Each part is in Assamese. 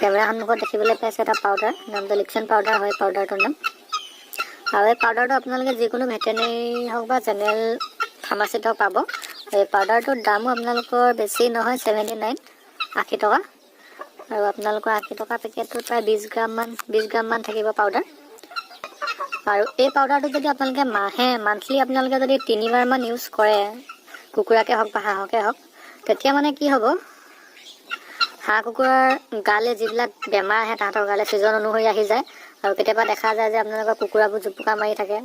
কেমেৰা সন্মুখত দেখিবলৈ পাইছে এটা পাউডাৰ, নামটো লিক্সন পাউডাৰ হয় পাউডাৰটোৰ নাম। আৰু এই পাউডাৰটো আপোনালোকে যিকোনো ভেটেনেৰী হওক বা জেনেৰেল ফাৰ্মাচীত হওক পাব। এই পাউডাৰটোৰ দামো আপোনালোকৰ বেছি নহয়, 79, 80 টকা। আৰু আপোনালোকৰ 80 টকা পেকেটটোত প্ৰায় 20 গ্ৰামমান থাকিব পাউডাৰ। আৰু এই পাউডাৰটো যদি আপোনালোকে মাহে, মান্থলি আপোনালোকে যদি তিনিবাৰমান ইউজ কৰে, কুকুৰাকে হওক বা হাঁহকে হওক, তেতিয়া মানে কি হ'ব, হাঁহ কুকুৰাৰ গালে যিবিলাক বেমাৰ আহে, তাহাঁতৰ গালে ছিজন অনুসৰি আহি যায়। আৰু কেতিয়াবা দেখা যায় যে আপোনালোকৰ কুকুৰাবোৰ জোপোকা মাৰি থাকে,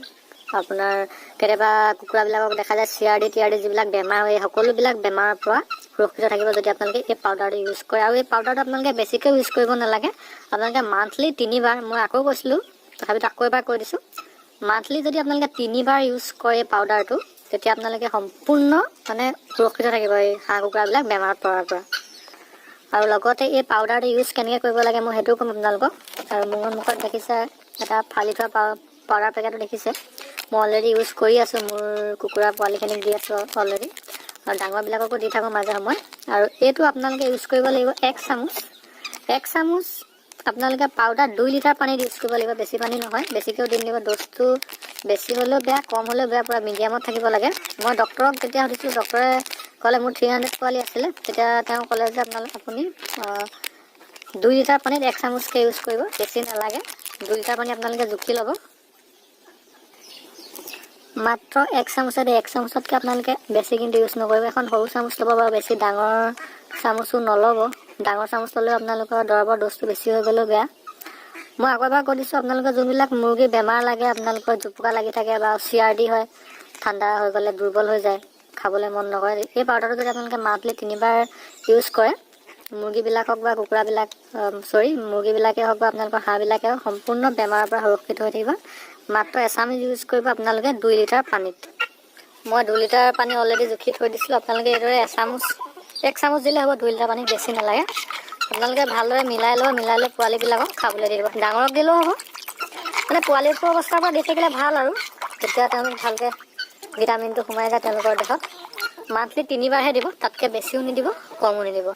আপোনাৰ কেতিয়াবা কুকুৰাবিলাকক দেখা যায় চিআৰডি টিআৰডি যিবিলাক বেমাৰ হয়, এই সকলোবিলাক বেমাৰৰ পৰা সুৰক্ষিত থাকিব যদি আপোনালোকে এই পাউডাৰটো ইউজ কৰে। আৰু এই পাউডাৰটো আপোনালোকে বেছিকৈ ইউজ কৰিব নালাগে। আপোনালোকে মান্থলি তিনিবাৰ, মই আকৌ কৈছিলোঁ, তথাপিতো আকৌ এবাৰ কৈ দিছোঁ, মান্থলি যদি আপোনালোকে তিনিবাৰ ইউজ কৰে এই পাউডাৰটো, তেতিয়া আপোনালোকে সম্পূৰ্ণ মানে সুৰক্ষিত থাকিব এই হাঁহ কুকুৰাবিলাক বেমাৰত পৰাৰ পৰা। আৰু লগতে এই পাউডাৰটো ইউজ কেনেকৈ কৰিব লাগে, মই সেইটোও ক'ম আপোনালোকক। আৰু মোৰ মুখত দেখিছে এটা ফালি থোৱা পাউডাৰ পেকেটো দেখিছে। মই অলৰেডি ইউজ কৰি আছোঁ, মোৰ কুকুৰা পোৱালিখিনিক দি আছোঁ অলৰেডি আৰু ডাঙৰবিলাককো দি থাকোঁ মাজে সময়ে। আৰু এইটো আপোনালোকে ইউজ কৰিব লাগিব এক চামুচ। এক চামুচ আপোনালোকে পাউডাৰ 2 লিটাৰ পানীত ইউজ কৰিব লাগিব, বেছি পানী নহয়। বেছিকৈও দি নিদিব। ড'জটো বেছি হ'লেও বেয়া, কম হ'লেও বেয়া, পূৰা মিডিয়ামত থাকিব লাগে। মই ডক্টৰক যেতিয়া সুধিছিলোঁ, ডক্টৰে ক'লে, মোৰ 300 পোৱালি আছিলে তেতিয়া, তেওঁ ক'লে যে আপুনি 2 লিটাৰ পানীত এক চামুচকৈ ইউজ কৰিব, বেছি নালাগে। 2 লিটাৰ পানী আপোনালোকে জুখি ল'ব, মাত্ৰ এক চামুচে। এক চামুচতকৈ আপোনালোকে বেছি কিন্তু ইউজ নকৰিব। এখন সৰু চামুচ ল'ব বা বেছি ডাঙৰ চামুচো নল'ব। ডাঙৰ চামুচ ল'লেও আপোনালোকৰ দৰৱৰ ড'জটো বেছি হৈ গ'লেও বেয়া। মই আকৌ এবাৰ কৈ দিছোঁ, আপোনালোকৰ যোনবিলাক মুৰ্গীৰ বেমাৰ লাগে, আপোনালোকৰ জোপোকা লাগি থাকে বা চিআৰডি হয়, ঠাণ্ডা হৈ গ'লে দুৰ্বল হৈ যায়, খাবলৈ মন নকৰে, এই পাউডাৰটো যদি আপোনালোকে মান্থলি তিনিবাৰ ইউজ কৰে, মুৰ্গীবিলাক হওক বা কুকুৰাবিলাক, চৰি, মুৰ্গীবিলাকেই হওক বা আপোনালোকৰ হাঁহবিলাকে হওক, সম্পূৰ্ণ বেমাৰৰ পৰা সুৰক্ষিত হৈ থাকিব। মাত্ৰ এচামুচ ইউজ কৰিব আপোনালোকে 2 লিটাৰ পানীত। মই 2 লিটাৰ পানী অলৰেডি জুখি থৈ দিছিলোঁ। আপোনালোকে এইদৰে এচামুচ, এক চামুচ দিলে হ'ব 2 লিটাৰ পানী, বেছি নালাগে। আপোনালোকে ভালদৰে মিলাই ল'ব, মিলাই লৈ পোৱালিবিলাকক খাবলৈ দি দিব। ডাঙৰক দিলেও হ'ব, মানে পোৱালি অৱস্থাৰ পৰা দি থাকিলে ভাল আৰু তেতিয়া তেওঁলোক ভালকৈ ভিটামিনটো সোমাই যায় তেওঁলোকৰ দেহত। মান্থলি তিনিবাৰহে দিব, তাতকৈ বেছিও নিদিব, কমো নিদিব।